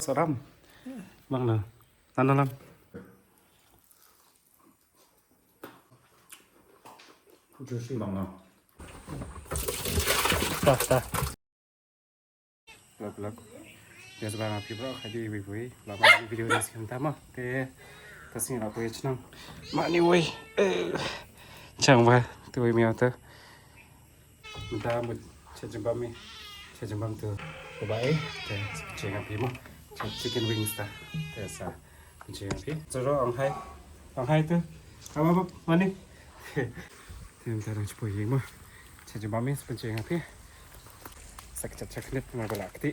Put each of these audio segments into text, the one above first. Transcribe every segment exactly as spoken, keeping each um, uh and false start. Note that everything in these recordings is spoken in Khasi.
Saram. Bang na. Nana lam. Juicy bang na. Ta ta. Lap lap. Biasa bang api bro, kaji ibu ibu. Lap lap video ni sekian tama. Te, ta sini lap ya chnang. Mani wei. Eh. Chang ba, tu wei miau tu. Mynta mut chet jingbam mi. Chet jingbam tu. Bye bye. Te, jing api mo. Chet chicken wings ta. Te sa. Jing api. Zero ang hai. Ang hai tu. Apa apa? Mani. Te mynta dang chepo ying mo. Chet jingbam mi sepen jing api. Sak chet chet nit mo bala kti.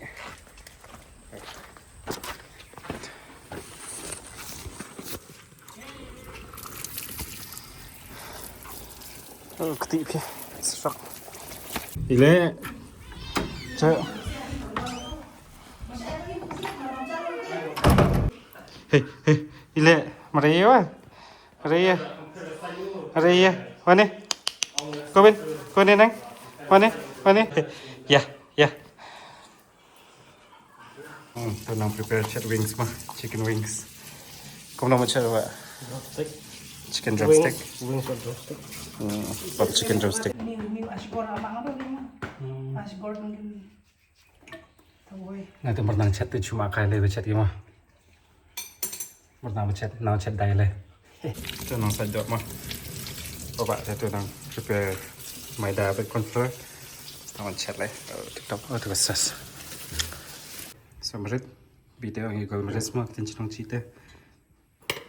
Oh, kti phi. Serak. Ile. Cek. Hei, hei. Ile. Maria. Maria. Maria. Wane. Kobin. Kone nang. Wane. Wane. Ya. Ya. Hmm, tu nang prepare chet wings ma, chicken wings. Kumno ma chet ba? Drumstick. Chicken drumstick. Wings, wings with drumstick. Hmm, but chicken drumstick. Ni, ni ashbor abang apa ni? Hmm. Ashbor mungkin. Tawai. Nga tu pernah chet tu cuma kai le chet ma. Mut nang chet, nang chet dai le. Tu nang sa jop ma. Oba tu nang prepare maida bad corn flour. Nang chet le. Oh, tip top. Oh, tu sas. Sa marit. Bite ang i gol marit ma, tin chinong chite.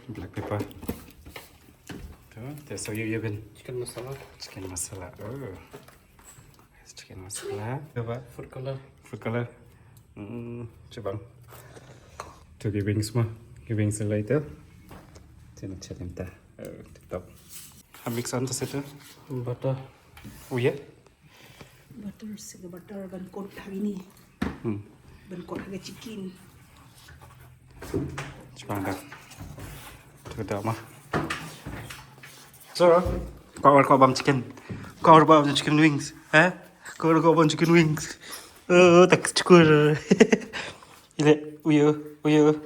Black pepper. Tu, te so you, you bin. Chicken masala. Chicken masala. Oh. Chicken masala. Apa? Food color. Food color. Hmm, chibang. Tu ki wings ma. Ki wings later. Chin chin ta. Oh, tip top. Ha mix on tu situ. Butter. Oh ya. Butter, sega butter ban coat ha ini. Hmm. Ban coat ha chicken. Chibang da. Tu da ma. So, kau kau bam chicken. Kau bam chicken wings, eh? Kau kau bam chicken wings. Oh, tak chukur. Ile, uyo, uyo.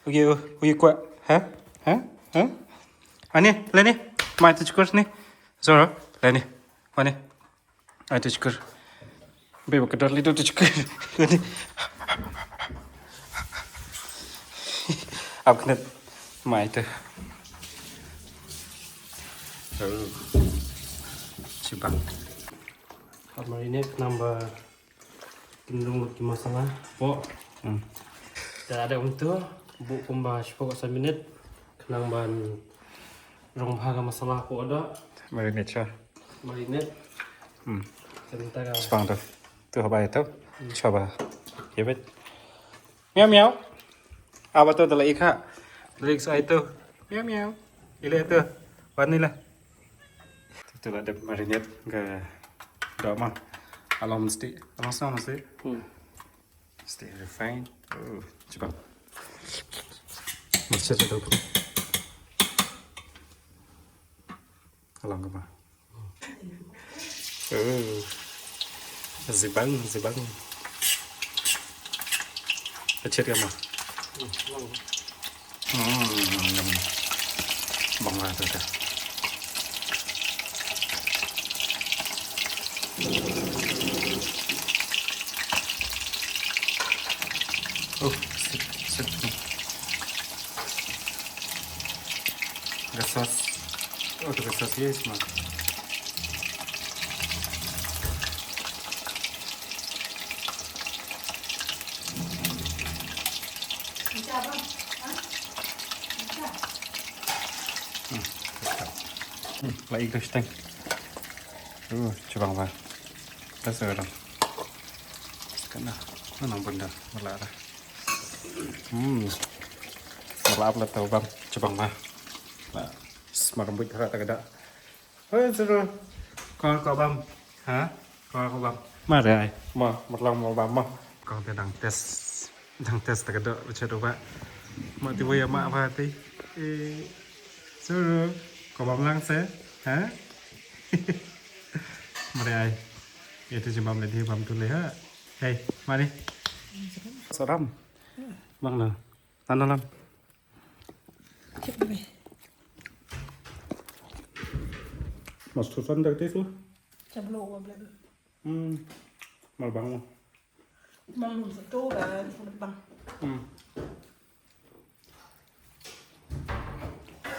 Uyo, uyo kwa, ha? Ha? Ha? Ani, leni. Mai tu chukur ni. Zoro, leni. Mane. Ai tu chukur. Be ba kedar lido tu chukur. Leni. Ap knet. Mai tu. Oh. Chibang. Ap marinate number. Kin rung lut ki masala. Po. Hmm. Te lada ym tu, buh kumba shiphew san minit. Khnang ban rung bha ka masala po da. Marinate sha. Marinate. Hmm. Te mynta ka. Spang tu. Tu haba itu. Hmm. Shaba. Ye bet. Miau miau. Aba tu da la ikha. Lyrics ai tu. Miau miau. Ile tu. Vanilla. Tu la dep marinate ka doh ma. Along mesti. Along song mesti. Hmm. Mesti refine. Oh, cuba. Mesti tu. Along ka ma. Oh. Zibang, zibang. Ka chet ka ma. Hmm, yum. Bang la ta ta. Oh, sip, sip. Ka sauce. Oh, ka sauce, yes, ma. Hmm, la ik dang shteng. Uh, chibang ba. Ka sa dang. Kana, kana bunda, mala da. Hmm. Mala ap la tau bam, chibang ba. Ba, smar buit hara ta ka da. Hoi, zero. Kor ko bam. Ha? Kor ko bam. Ma re ai. Ma, marlang mo bam ma. Kong te dang test. Dang test ta ka do, ba chet u ba. Ma ti wei ma ba ti. Eh, zero. Ko bam lang se. Ha? Ma re ai. Ïa te jin bam le di bam tu le ha. Hei, ma ni. Saram. Bang na. Tan na lam. Mas tusan dak tisu. Chablo wa blem. Hmm. Mal bang mo. Bang nung sa to ba nung bang. Hmm.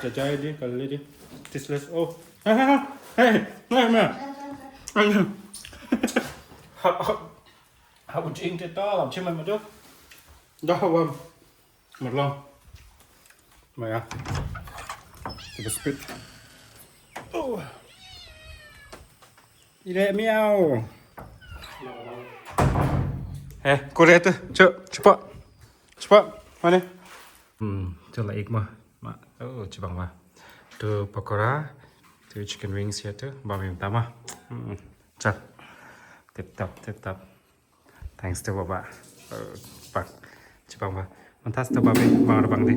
Jajai di kali di. Tisles oh. Ha ha ha. Hey, hey, ma. Ha ha. Ha bu jing te to, chimai ma jo. Dah bang. Merlong. Maya. Kita speed. Oh. Ire miau. Eh, kore tu. Cuk, cepat. Cepat. Mana? Hmm, chala ik ma. Ma. Oh, chibang ma. Tu pakora. Tu chicken wings ya tu. Ba mi utama. Hmm. Chal. Tip top, tip top. Thanks to baba. Eh, bang. Chibang ba. Mantas to babi bang bang di.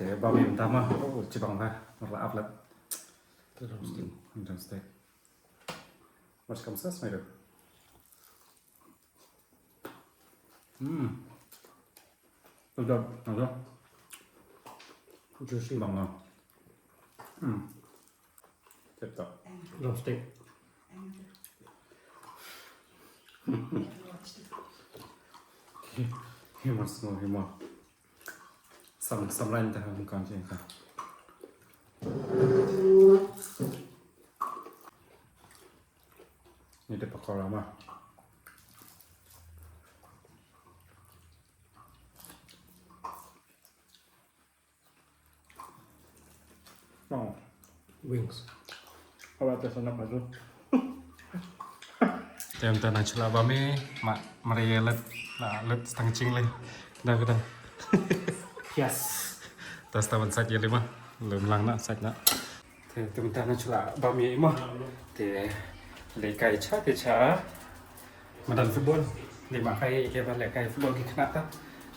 Te babi mentama. Oh, chibang ba. Merla aplat. Drumstick. Drumstick. Mas kam sas mai do. Hmm. Sedap, sedap. Juicy. Bang. Hmm. Tip top. Drumstick. Hima sngew hima. Sam, sam lain ta hangkan je ka. Ni te pakora ma. Oh. Wings. Awa te sana padu. Tem ta na chula ba mi ma maria let na let stang ching le. Da ka da. Yes. Tas ta ban sat ye lima. Lum lang na sat na. Te tem ta na chula ba mi ma. Te le kai cha te cha. Madan football. Lima kai ke ba le kai football ki kena ta.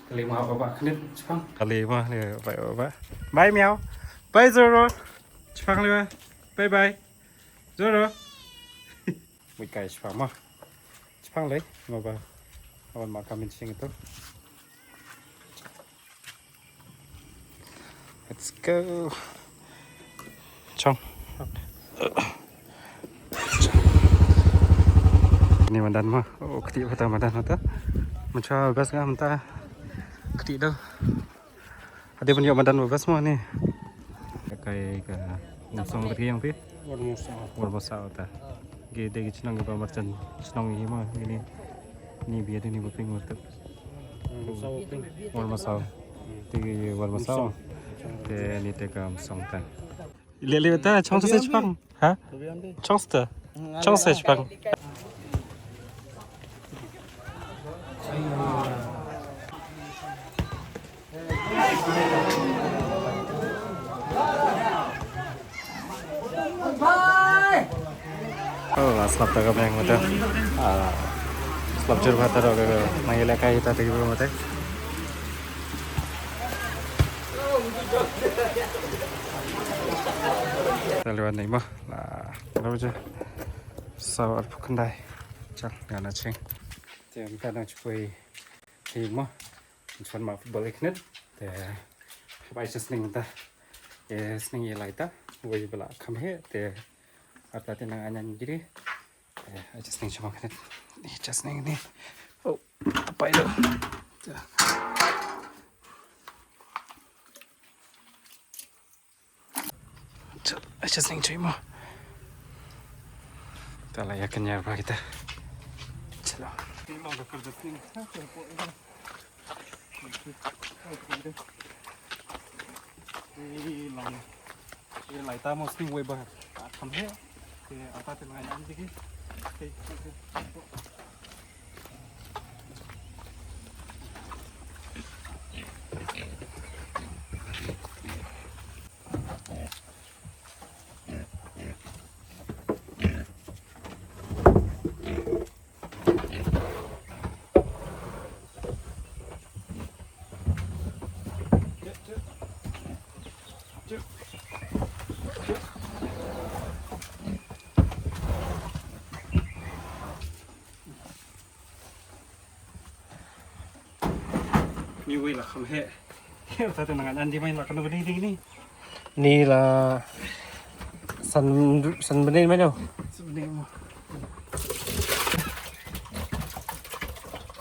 Lima ba ba khnit chang. Lima le ba ba. Bye miau. Bye Zoro. Chipang le. Bye bye. Zoro. Wei kai chipang ma. Chipang le. Ma ba. Awan ma kamin sing tu. Let's go. Chong. Ni madan ma. Oh, kti pata madan pata. Macha bas ga mata. Kti do. Ade ban ïoh madan ba best mo ni. Kai ka umsong ba yang pi. Warmosa. Warmosa ta. Ge de ge chnong ba marchan chnong hi mo ni. Ni bia de ni ba ping wartep. Warmosa. Te ge warmosa. Te ni te ka umsong ta. Lili ta chong sa chipang. Ha? Chongsta. Chongsta chipang. Oh, slap ta ka meng mata. Ah, slap jur bata ro ka nang ila kai ta tagi mata. Taliwan ni mah. Lah, baru je. Saw arphew khyndai. Chal, nga na ching. Te mynta nang shu poi hi mo. Ngan shu wan mad football ïa kane. Te haba ai sha sning mynta. Ïa sning ïa lai ta. Wei ba la kham heh. Te arta te nang ai nang giri. Te ai sha sning sha ma kane. Ai sha sning ni. Oh, tapai lo. Te. Chalo, just ning chui mo. Ta la ïa kynjar ba kita. Chalo. Lai ta mo sning wei ba. Kham he. Te ata te ngai am digi. Ni wei la kham heh. Sa tu nangan andi mai la kanu bini ding ni. Ni la san, san bini mai lo. Sebenarnya mah.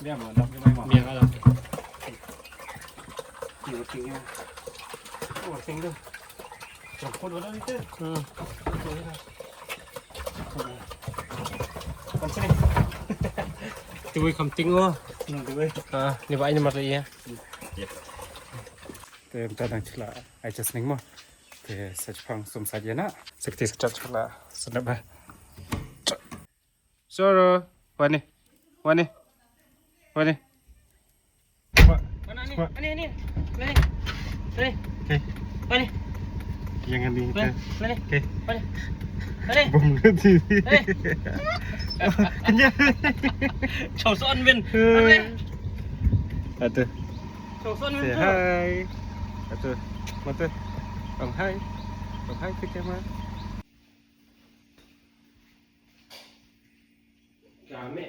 Dia mah dah mai mah. Dia lah. Ni working ya. Oh, working tu. Jangkut wala ni tu. Hmm. Kan sini. Tiwei kham ting oh. Hmm, tiwei. Ah, ni ba ini mata iya. Yep. Te mynta dang shu la ai cha sning mo. Te sa chpang sum sa jena. Sakti sa chpang la snap ba. Soro, wani, wani, wani. Mana ni? Mana ni? Mana ni? Mana ni? Okay. Mana? Yang ni. Mana? Mana ni? Okay. Mana? Mana ni? Bom nanti. Mana ni? Kenyang. Chau son bin. Mana ni? Atu. Chau son bin. Say hi. Atu. Mata. Ong hi. Ong hi ke kamera. Kame.